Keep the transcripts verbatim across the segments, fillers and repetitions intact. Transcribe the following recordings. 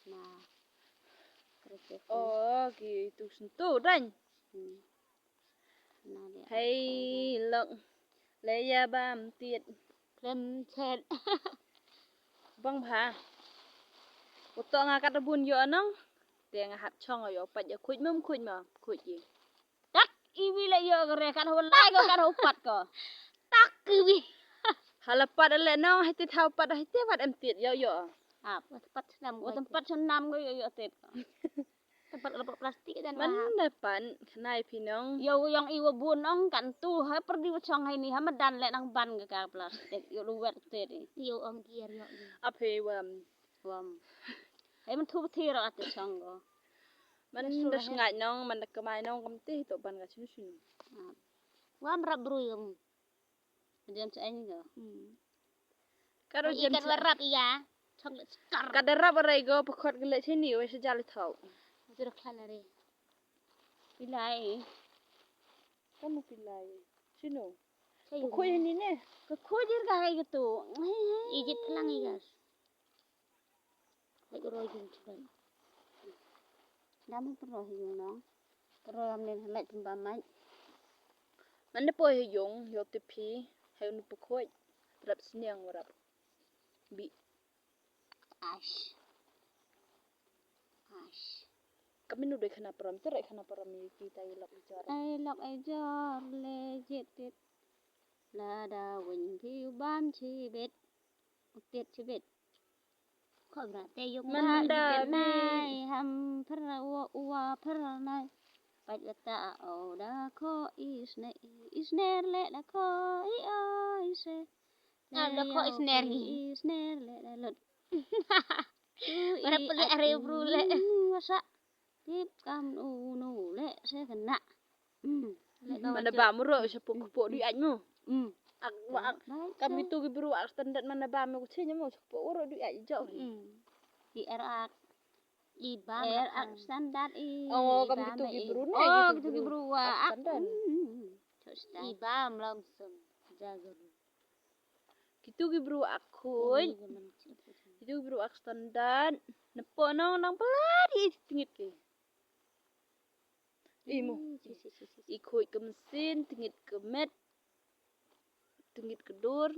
Na. Kerja. Oh, gitu sentuh dan. Hmm. Na dia. Hei, lok. Leia bam tiet. Klem chet. Bang bha. Utok nga kat bun yo nong. Te nga hap chong yo pat ya khuid mem khuid ma khuid ye. Tak iwi le yo kere kat ho lai ko kat ho pat ko. Tak iwi. Hala pat le nong hiti thau pat hiti pat em tiet yo yo. Ap, pat snam. Wat pat snam ko yo yo tiet ko. Tempat lepok plastik dan man da pan khnai phi nong. Yo yong iwa bun nong kan tu hai perdi wa chong hai ni ha madan le nang ban ka ka plastik yo lu wet te di. Yo ong kier yo. Aphe wam. Wam. Hai man thu thi ro ate chong go. Man da sngai nong man da kemai nong kam ti to ban ka chinu chinu. Wam rap brui yong. Jem cha eng go. Hmm. Karo jem ikan cha warap iya. Chocolate star. Kada rap arai go pakhot gele chini we sejal thau. Jura khala re. Pilai. Kamu pilai. Chino. Kukhui ni ne. Kukhui dir ka kai gitu. Ijit lang igas. Lek roi jung chuban. Dam pynroi ha yung nong. Pynroi am nen halai pynba mai. Man da poi ha yung yo tipi ha yung pukoi. Rap sniang warap. Bi. Ash. Ash. Kami nu doi khana param, cerai khana param ni kita ilok ijor. Ai lok ijor le jit tit. Lada win piu bam chibit. Tiet chibit. Khobra te yuk man da nai ham phra wa wa phra nai. Pait kata au da kho isne isner le da kho i o ise. Ah, da kho isner hi. Isner le da lut. Bara pele are bru le. Wasa. Tip kam u nu le se kena. Hmm. Mana ba mu ro shapo kepo di aj mu. Hmm. Ak wa ak. Kam itu ki bru ak standard mana ba mu kuchi nyamu shapo uro di aj jo. Hmm. Di er ak. I ba er ak standard i. Oh, kam itu ki bru ne. Oh, itu ki bru wa ak standard. Hmm. I ba mlam sem jaga. Kitu ki bru ak khuid. Kitu ki bru ak standard. Nepo nong nang pelat i tingit ki. Imu. I khuid ke mesin, tingit ke met. Tingit ke dur.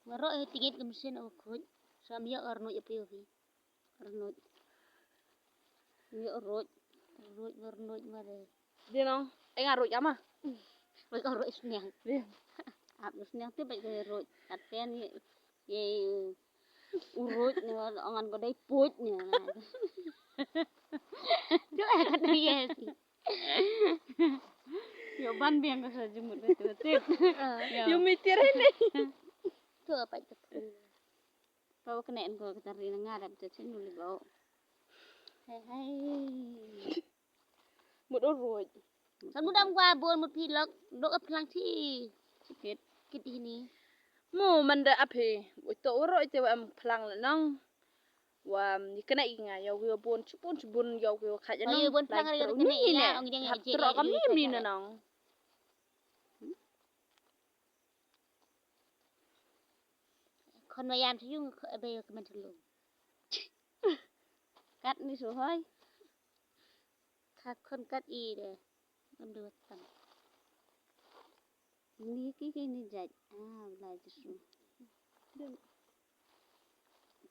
Ngaro e tingit ke mesin o khuid. Sam ya arno ya pio ki. Rnut. Ngi rut. Rut, rnut mare. Dino, enga rut ama. Rut, rut isniang. Ap isniang ti bai rut. Katen ye ye urut ni, angan ko dai put ni. Jo eh kata ye si. Yo ban biang ka sa jemut betul betul. Yo mitir ini. Tu apa itu? Pau kena en ko ka tari na nga dap ta chen uli bau. Hai hai. Mut o ruj. San mut am kwa bun mut pilok dok a plang thi. Sikit. Kit hini. Mu manda aphe. Uto uro ite wa am plang la nong. Wa ni kena i nga yo wi bun chubun chubun yo wi kha ja nong. Wi bun plang ri kena i ya ong jeng ya je. Tro kam ni ni nong. Khon ma yam shu yung kho ebe yo kmen shu lum. Kat ni shu hoi. Kha khon kat i de. Ngam de wat tam. Ni ki ki ni jait. Ah, Blai Jisu.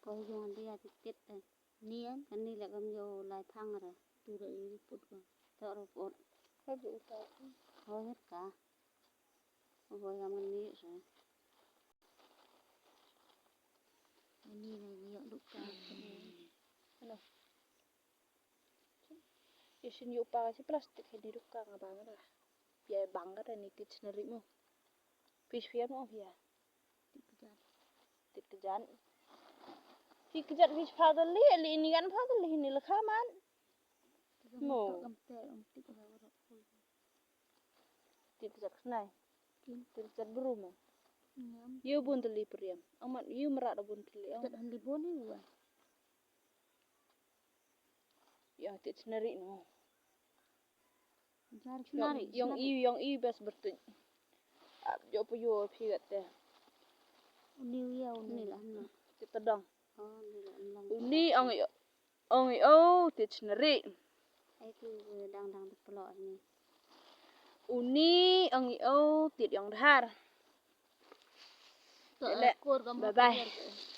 Ko yung dia titit de. Niam. Kan ni la kam yo lai phang ra. Tu ra i put ko. Tok ra put. Hoi ka. Hoi ka. Hoi kam ni sa. Ni na ni yo duk ka. Hello. Isin yo pa ka si plastik he ni duk ka nga bang ra. Pia bang ra ni tit sendiri mo. Pis pia mo pia. Tit kejat. Tit kejat. Tit kejat pis pa dali, li ini kan pa dali, ini lekhaman. Mo. Tit kejat kenai. Tit kejat berum. Yo bun teli periam. Amat yo merat bun teli. Tit handi bun ni wa. Ya, tit sendiri no. Yong i, yong i bas bertuj. Ap jo pu yo phi gat te. Uni ya uni la no. Tit tedang. Oh, uni la no. Uni ang yo. ong i o tied shnari. Ai tu dang dang tu pelo ni. Uni ong i o tied yong dhar. Ele, bye bye.